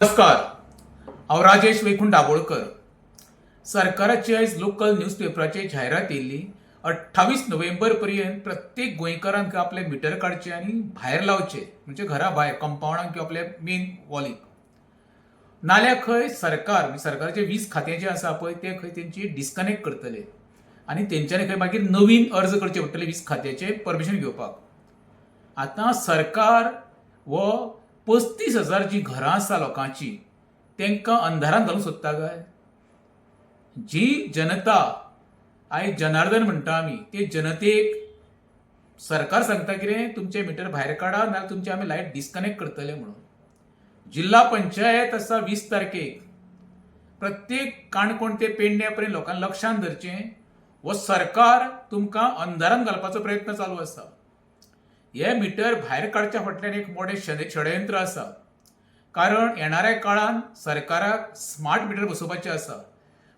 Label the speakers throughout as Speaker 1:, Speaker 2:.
Speaker 1: नमस्कार, हांव राजेश वैकुंठ दाबोळकर. सरकाराची आयज लोकल न्यूजपेपराचेर जायरात येयल्ली, 28 नोव्हेंबर पर्यंत प्रत्येक गोंयकारान आपलें मिटर काडचें आनी भायर लावचें, म्हणजे घरा भायर कंपावंडान किंवा आपल्या मेन वॉलीक. नाल्यार खंय सरकार, म्हणजे सरकाराचें वीज खातें जें आसा पळय, तें खंय तेंची डिस्कनेक्ट करतले आनी तेंच्यांनी खंय मागीर नवीन अर्ज करचे पडटले वीज खात्याचें परमिशन घेवपाक. आतां सरकार हो 35,000 जीं घरां आसा लोकांची, तांकां अंधारान घालूंक सोदता काय? जी जनता आयज जनार्दन म्हणटा आमी, ते जनतेक सरकार सांगता कितें, तुमचें मिटर भायर काडा, नाल्यार तुमचें आमी लायट डिस्कनेक्ट करतले म्हणून. जिल्हा पंचायत आसा 20 तारखेक. प्रत्येक काणकोण ते पेडण्या पर्यंत लोकांक लक्षांत धरचें, हो सरकार तुमकां अंधारान घालपाचो प्रयत्न चालू आसा. हे मिटर भायर काडच्या फाटल्यान एक मोठें षडयंत्र आसा, कारण येणाऱ्या काळान सरकाराक स्मार्ट मिटर बसोवपाचें आसा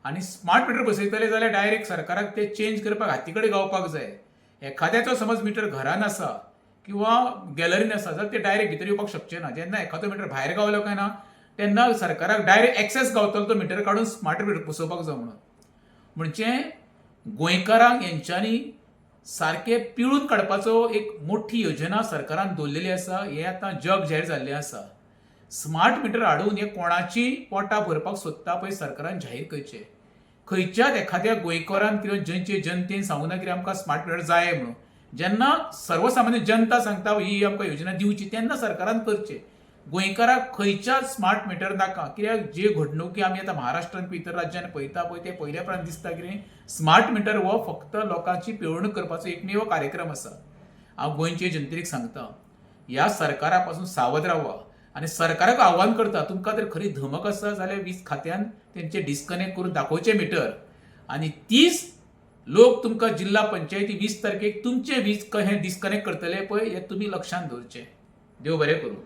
Speaker 1: आनी स्मार्ट मिटर बसयतले जाल्यार डायरेक्ट सरकाराक ते चेंज करपाक हाती कडेन गावपाक जाय. एखाद्याचो समज मिटर घरान आसा किंवा गॅलरीन आसा जाल्यार ते डायरेक्ट भितर येवपाक शकचे ना. जेन्ना एखादो मिटर भायर गावलो काय ना, तेन्ना सरकाराक डायरेक्ट एक्सेस गावतलो तो मिटर काडून स्मार्ट मिटर बसोवपाक जाय म्हणून. म्हणजे गोंयकारांक हेंच्यांनी सारकें पिळून काडपाचो एक मोठी योजना सरकारान दवरलेली आसा, हें आतां जग जाहीर जाल्लें आसा. स्मार्ट मिटर हाडून हे कोणाची पोटां भरपाक सोदता पळय, सरकारान जाहीर करचें. खंयच्याच एखाद्या गोंयकारान किंवा जंयचे जनतेन सांगूना कितें आमकां स्मार्ट मिटर जाय म्हणून. जेन्ना सर्वसामान्य जनता सांगता ही आमकां योजना दिवची, तेन्ना सरकारान करचें. गोंयकाराक खंयच्याच स्मार्ट मिटर नाका, कित्याक जे घडणुकी आमी आतां महाराष्ट्रान किंवा इतर राज्यान पळयता पळय, ते पयल्या उपरांत दिसता कितें, स्मार्ट मिटर हो फक्त लोकांची पिळवणूक करपाचो एकमेव कार्यक्रम आसा. हांव गोंयचे जनतेक सांगता, ह्या सरकारा पासून सावध रावा आनी सरकाराक आव्हान करता, तुमकां जर खरी धमक आसा जाल्यार वीज खात्यान तेंचे डिस्कनेक्ट करून दाखोवचें मिटर आनी 30 लोक तुमकां जिल्हा पंचायती 20 तारखेक तुमचे वीज कशें डिस्कनेक्ट करतले पळय, हें तुमी लक्षांत दवरचें. देव बरें करूं.